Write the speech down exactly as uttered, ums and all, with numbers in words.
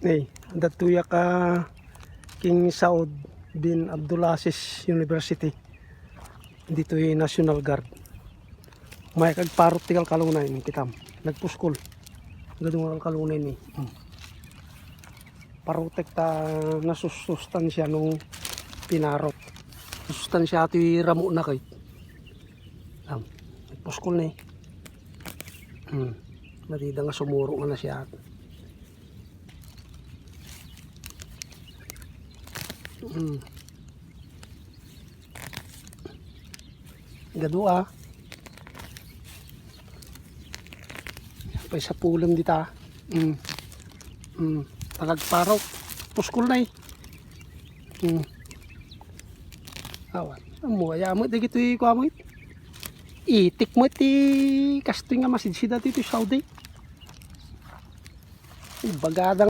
Ni, adda ditoy a King Saud bin Abdulaziz University. Ditoy National Guard. May kagparot ti kalkalunay, kitam. Nagpuskol. Gadung kalkalunay ni. Hmm. Parutek ta nasusustansya no pinarot. Nasusustansya ti ramo na kay. Tam. Nagpuskol ni. Hmm. Marida nga sumuro nga na siya. Hmm. Gadua. Pay sapulem dita. Mm. Mm. Talagparok. Puskol na eh. Mm. Awan. Amo, aya mo, dagitoy kuha mo. Itik mo ti kastoy nga masidsida dito Saudi. Ibagada